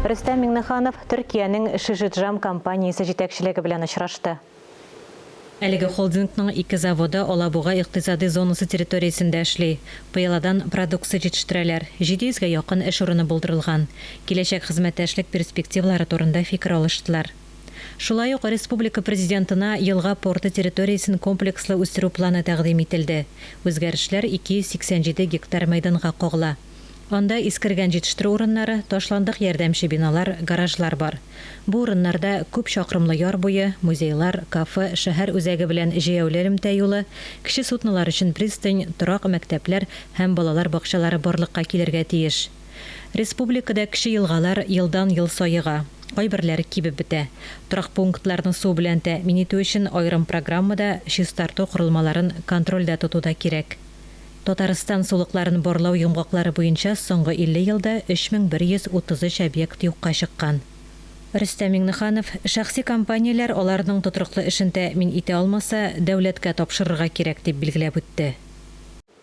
Рөстәм Миңнеханов Төркиянең Шижиджам компаниясе җитәкчелеге белән очрашты. Әлеге холдингның ике заводы Алабуга икътисадый зонасы территориясендә эшли. Пыяладан продукция җитештерәләр, 700 гә якын эш урыны булдырылган. Киләчәк хезмәттәшлек перспективалары турында фикер алыштылар. Шулай ук республика Президентына елга порты территориясен комплекслы үстерү планы тәкъдим ителде. Үзгәрешләр 287 гектар мәйданга кагыла. Анда искергән җитештерү урыннары, ташландык ярдәмче биналар, гаражлар бар. Бу урыннарда күп чакрымлы яр буе, музейлар, кафе, шәһәр үзәге белән җәяүле элемтә юлы, кече суднолар өчен пристань, торак, мәктәпләр һәм балалар бакчалары барлыкка килергә тиеш. Республикада кече елгалар елдан-ел саега, кайберләре кибеп бетә. Торак пунктларны су белән тәэмин итү өчен аерым программа да, чистарту корылмаларын контрольдә тоту да кирәк. Татарстан сулыкларын барлау йомгаклары буенча соңгы 50 елда 3133 объект юкка чыккан. Рөстәм Миңнеханов, шәхси компанияләр аларның тотрыклы эшен тәэмин итә алмаса, дәүләткә тапшырырга кирәк, дип билгеләп үтте.